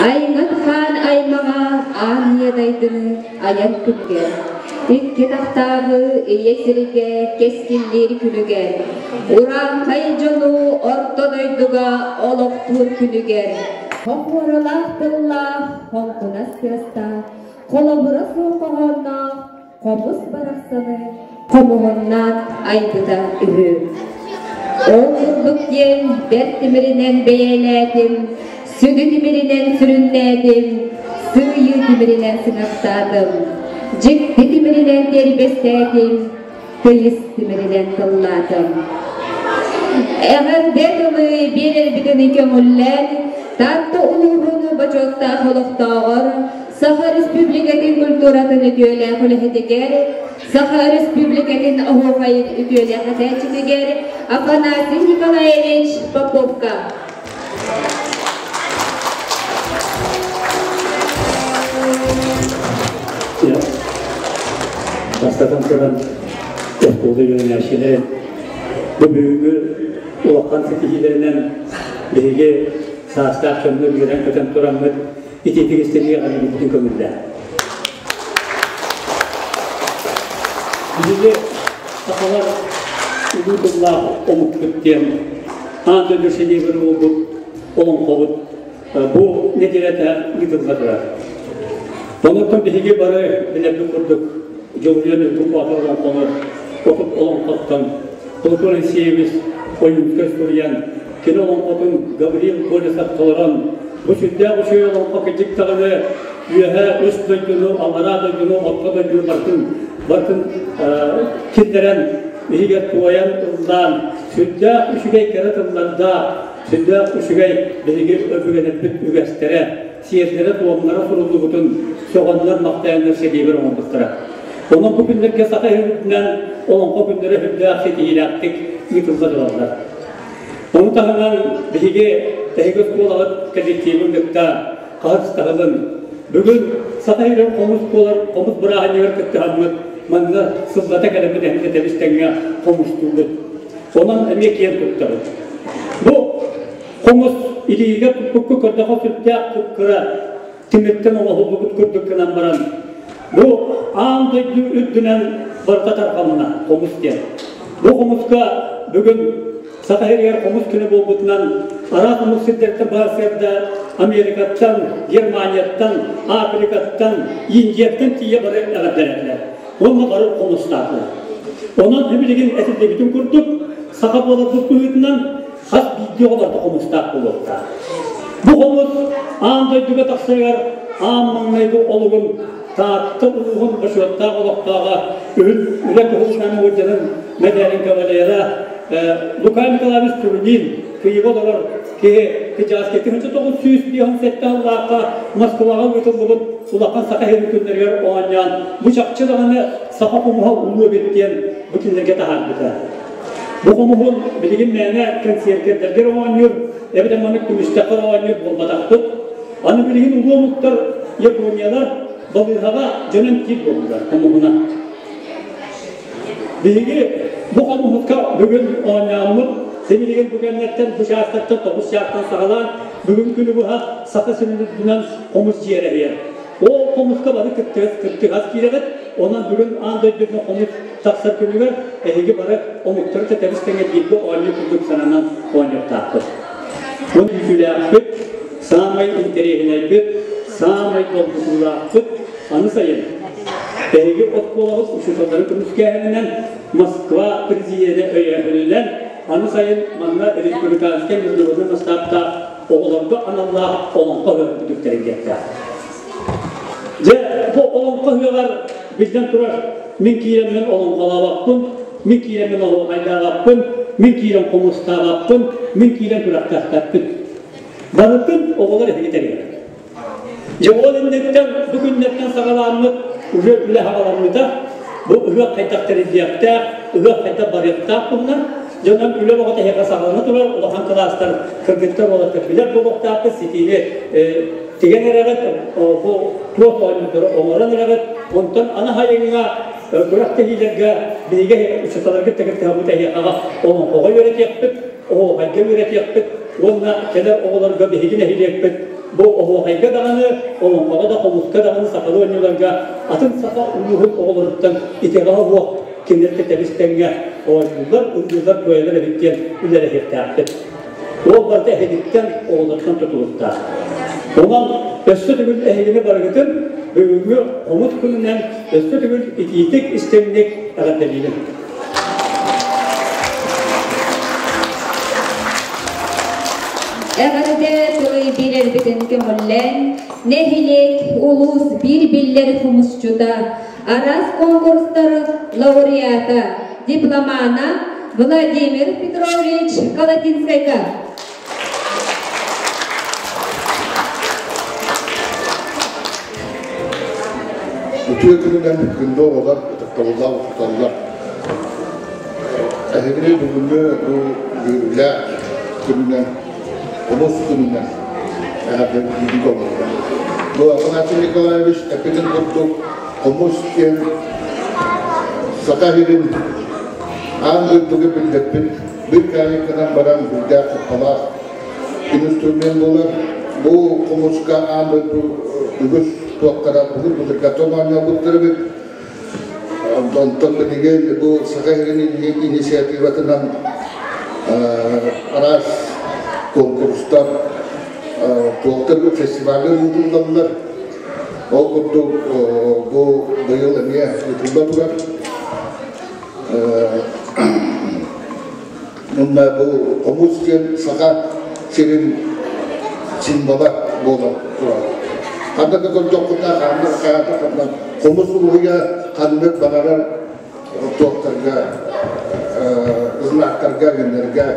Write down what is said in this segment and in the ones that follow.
Айман хаан аймаҕа аан ийэ дайдыны айар күнүгэр, икки тахтааҕы ийэ сиригэ кэскиллиир күнүгэр, урааҥхай дьону орто дойдуга олохтуур күнүгэр, хомууралаах тыллаах, хоҥкунас тыастаах, холобура суох хоһоонноох хомус барахсаны хомуһуннаан айбыта үһү. Ол курдук диэн бэрт тимиринэн бэйэлээтим, сүдү тимиринэн сүрүннээтим, сыыйыы тимиринэн сыҥахтаатым, дьикти тимиринэн тиэрбэстээтим, тыйыс тимиринэн тыллаатым. Эҕэрдэ тылы биэрэрбитин көҥүллээн, Таатта улууһун бочуоттаах олохтооҕор Саха Республикатын культуратын үтүөлээх үлэһитигэр, Саха Республикатын оһуохайын үтүөлээх этээччитигэр Афанасий Николаевич Поповка. Бастатан туран, оскуола үөрэнээччилэрин бу бүгүҥҥү улахан ситиһиилэринэн биһиги саастаах дьоннор үөрэн-көтөн тураммыт итиитик истиҥник эҕэрдэлиирбитин көҥүллээ. Биһиги сахалар улуу тыллаах омукпут диэн аан дойду шедеврэ буолбут олоҥхобут бу нэдиэлэтэ ыытылла турар. Онон биһиги бары билэрбит курдук Дьулуруйан Ньургун Боотур олоҥхону отут олоҥхоттон Платон Алексеевич Ойуунскай суруйан, кини олоҥхотун Гаврил Колесов толорон, бу сүрдээх үчүгэй олоҥхо кырдьык даҕаны үөһээ үс дойдуну, аллараа дойдуну, орто дойдуну барытын барытын киллэрэн, иһигэр туойан ыллаан, сүрдээх үчүгэй кэрэ тыллардаах, сүрдээх үчүгэй биһиги өбүгэлэрбит үгэстэрэ, сиэрдэрэ-туомнара суруллубутун сөҕөннөр-махтайаннар сэриибэр оҥорбуттара. Онон бу күннэргэ саха үрдүнэн олоҥхо күннэрэ сүрдээх ситиһиилээхтик ыытылла тураллар. Ону таһынан биһиги эһиги оскуолаҕыт коллективын кытта хаһыс таһылын бүгүн саха сирин хомус буолар хомус бырааһынньыгар кыттыһаммыт манна сыллата кэлэммит эһиги тэбис тэҥҥэ хомустуубут. Онон эмиэ киэн туттабыт. Бу хомус илиигэ туппукку көрдөхө сүрдээх кыра тимиртэн оҥоһуллубут курдук гынан баран бу аан дойду үрдүнэн барыта тарҕанна хомус диэн. Бу хомуска бүгүн Саха сиригэр хомус күнэ буолбутунан араас омук сирдэриттэн баар Америкаттан, Германияттан, Африкаттан, Индияттан тиийэ бары эҕэрдэлэтилэр. Уонна бары хомустаатылар. Онон билигин этиллибитин курдук саха буоларбыт быһыытынан хас биирдии оҕо барыта хомустаах буолуохтаах. Бу хомус аан дойдуга тахсарыгар аан маҥнайгы олугун Таатта улууһун бочуоттаах олохтооҕо үһүн Үлэ Кыһыл Знамя уордьанын мэдээлин кавалера Лука Николаевич Турнин Кыйыга олорор киһи кыдьааска 1957 сыллаахха Москваҕа ыытыллыбыт улахан саха сирин күннэригэр оонньоон бу чахчы даҕаны саха хомуһа улуу эбит диэн бу кинилэргэ таһаарбыта. Бу хомуһун билигин мээнэ кэнсиэркэрдэргэр оонньуур, эбэтэр маннык түмүстэххэ оонньуур буолбатахпыт. Аны билигин улуу омуктар Япониялар балыыһаҕа дьон эмтиир буоллулар хомуһунан. Биһиги бу хомуһукка бүгүн оонньооммут сибилигин бу кэмнэртэн бу чаастартан тоҕус чаастан саҕалаан бүгүн күнү быһа Саха сирин үрдүнэн хомус дьиэрэһийэр. Ол хомуска бары кыттыгас кыттыгас киирэҕит, онон бүгүн аан дойдуга хомус тахсар күнүгэр эһиги бары омуктары тэтэбис тэҥэ бииргэ оонньуу курдук сананан оонньуохтаахпыт. Бу күүтүүлээхпит, саамай интэриэһинэйбит, саамай долгутуулаахпыт аны сайын. Эһиги оскуолабыт учууталларын көмүскээһининэн, Москва президенэ өйөөһүнүнэн аны сайын манна республиканскай международный масштабтаах оҕолорго аналлаах олоҥхо ыһыаҕын түтүктэрин Дьэ, бу олоҥхо ыһыаҕар биллэн турар, мин киирэммин олоҥхолообоппун, мин киирэммин оһуохайдаабаппын, мин киирэн хомустаабаппын, мин киирэн күрэхтэспэппин. Барытын оҕолор эһиги тэрийэр. Дьэ, ол инниттэн бу күннэртэн саҕалааммыт уже үлэ саҕаламмыта. Бу ыһыах хайдах тэриллиэхтээх, ыһыах хайдах барыахтаах туһунан дьонон үлэ бөҕөтө эһиэхэ саҕалана турар, улахан кылаастар кыргыттар уолаттар билэр буолуохтаахпыт, ситиини тигэн эрэҕит, бу туох оонньуурдары оҥорон эрэҕит. Онтон аны хайыҥҥа күрэхтэһиилэргэ биһиги учууталларгыт кытта эһиэхэҕэ олоҥхоҕо үөрэтиэхпит, оһуохайга үөрэтиэхпит. уонна кэлэр оҕолорго биһиги нэһилиэкпит бу оһуохайга даҕаны, олоҥхоҕо да, хомуска даҕаны сахалыы оонньууларга атын саха улууһун оҕолоруттан итэҕэһэ суох кинилэр тэбис-тэҥҥэ оонньууллар, ыллыыллар, туойаллар эбит диэн үлэлэһиэхтээхпит. Ол барыта эһигиттэн, оҕолортон тутулуктаах. Онон өссө төгүл эһигини барыгытын бүгүҥҥү хомус күнүнэн өссө төгүл итиитик истиҥник эҕэрдэлиибин. Эҕэрдэ тылы биэрэрбитин көҥүллээн, нэһилиэк, улуус биир биллэр хомусчута, араас конкурстар лауреата, дипломана Владимир Петрович Колотинскайга. Үтүө күнүнэн күндү оҕолор, ытыктабыллаах учууталлар. Эһигини бүгүҥҥү бу үөрүүлээх күнүнэн, хомус күнүнэн эҕэрдэлиибит олордо. Бу Афанасий Николаевич эппитин курдук, хомус диэн Саха сирин аан дойдуга биллэрбит бир каайыкканан баран үрдээх кутталаах инструмент буолар. Бу хомуска аан дойду үгүс туохтара былыр-былыргаттан оонньообуттар эбит. Онтон билигин бу Саха сирин инициативатынан араас конкурстар, туохтар фестиваллар ыытыллаллар. Ол курдук бу быйыл эмиэ ыытылла турар. Уонна бу хомус диэн саха сирин символа буолан турар. Ханна да көрдөххүнэ, ханна хаата ханна хомус уруһуйа ханнык баҕарар туохтарга, знактарга, гыннарга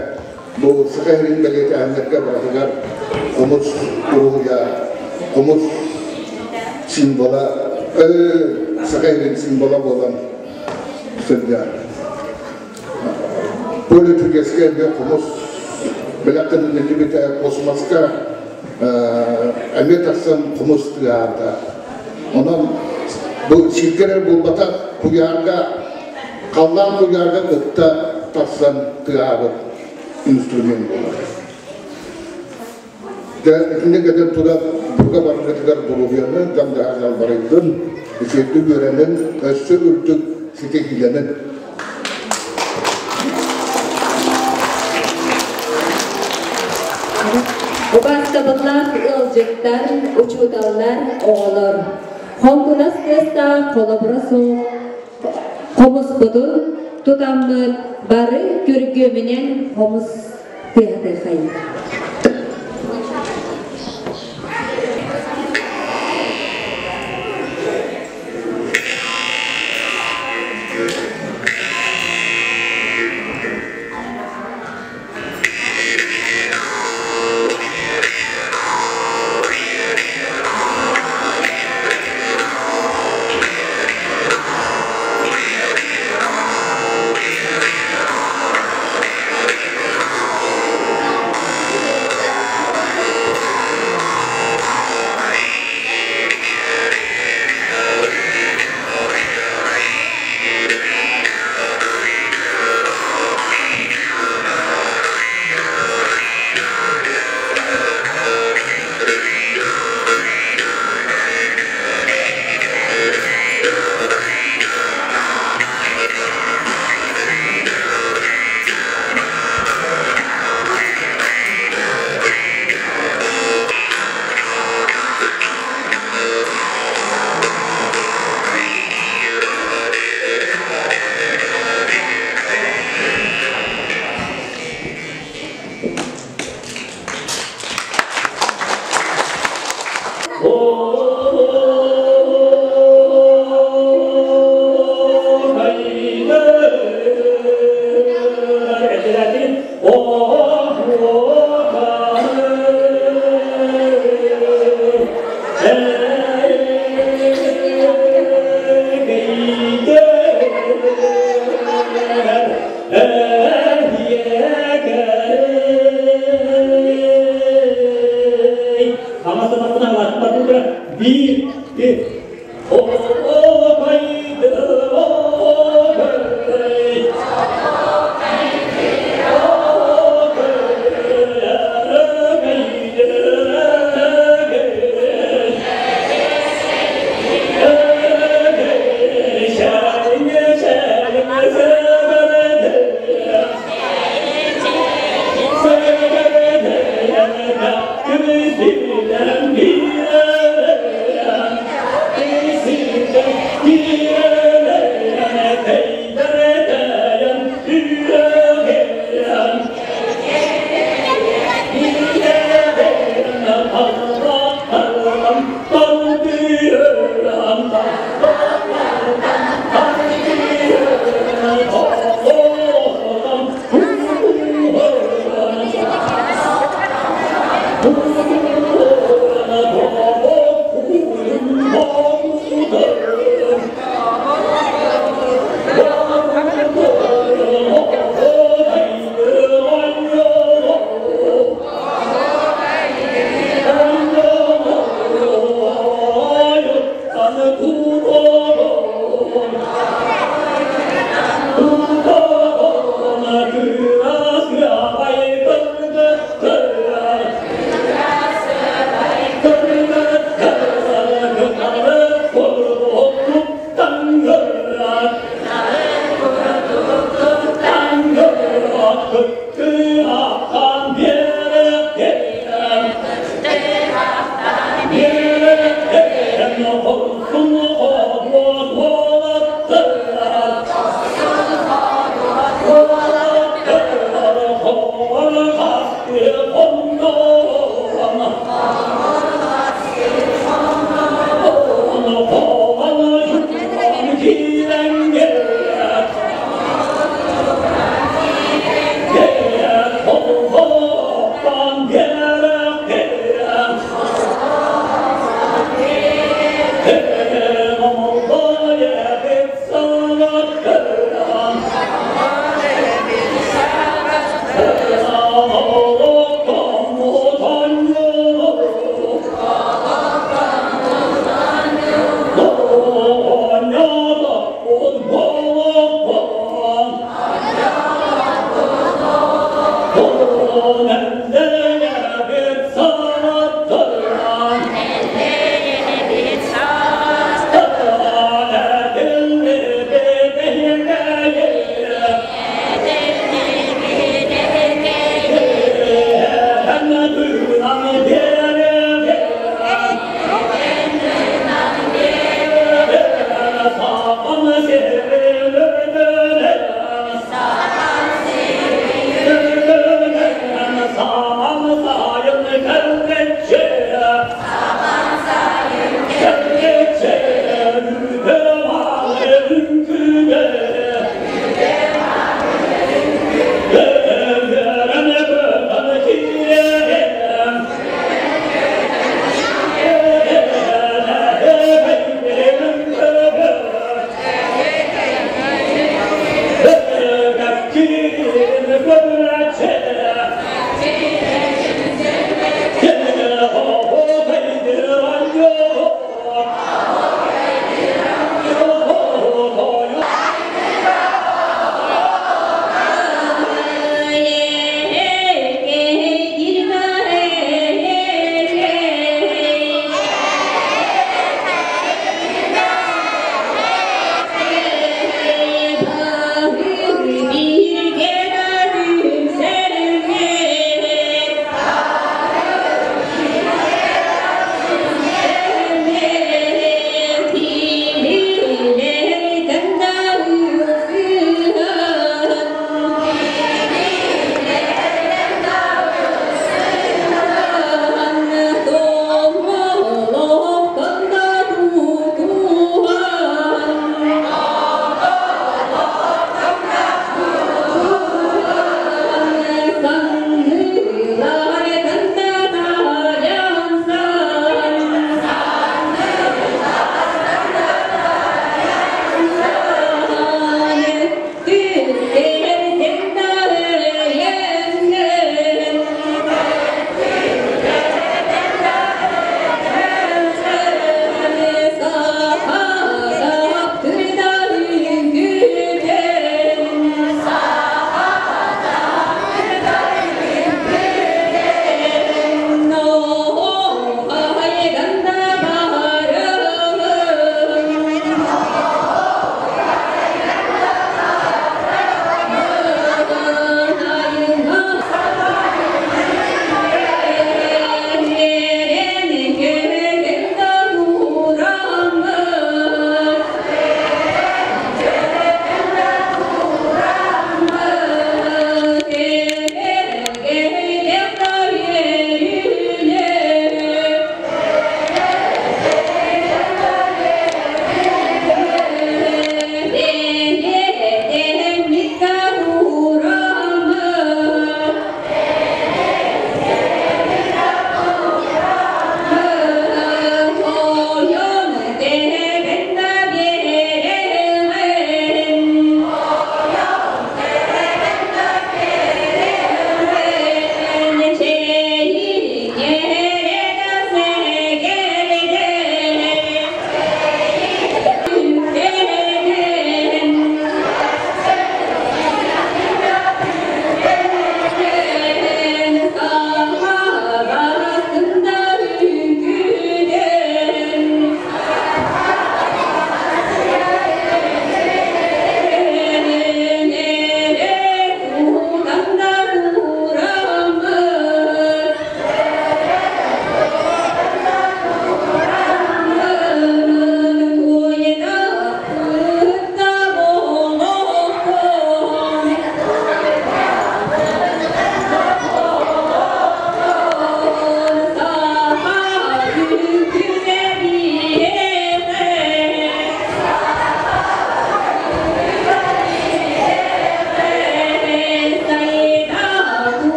бу саха сирин бэлиэтээһиннэргэ барытыгар хомус уруһуйа, хомус символа, саха сирин символа буолан сылдьар. Поле чудеска эмиэ хомус бэлэхтэниллибитэ космоска эмиэ тахсан хомус тыаһаата. Онон бу сиргэ эрэ буолбатах, куйаарга, халлаан куйаарга кытта тахсан тыаһаабыт инструмент буолар. Дьэ, итинник этэн туран, бука барыгытыгар доруобуйаны, дьаҥ-дьаһах дьалбарыйдын, үчүгэйдик үөрэнин, өссө үрдүк ситиһиилэнин. Убаастабыллаах ыалдьыттар, учууталлар, оҕолор, хоҥкунас тыастаах холобура суох хомуспутун тутаммыт бары күргүөмүнэн хомус тыаһатыахайын. Силэммит.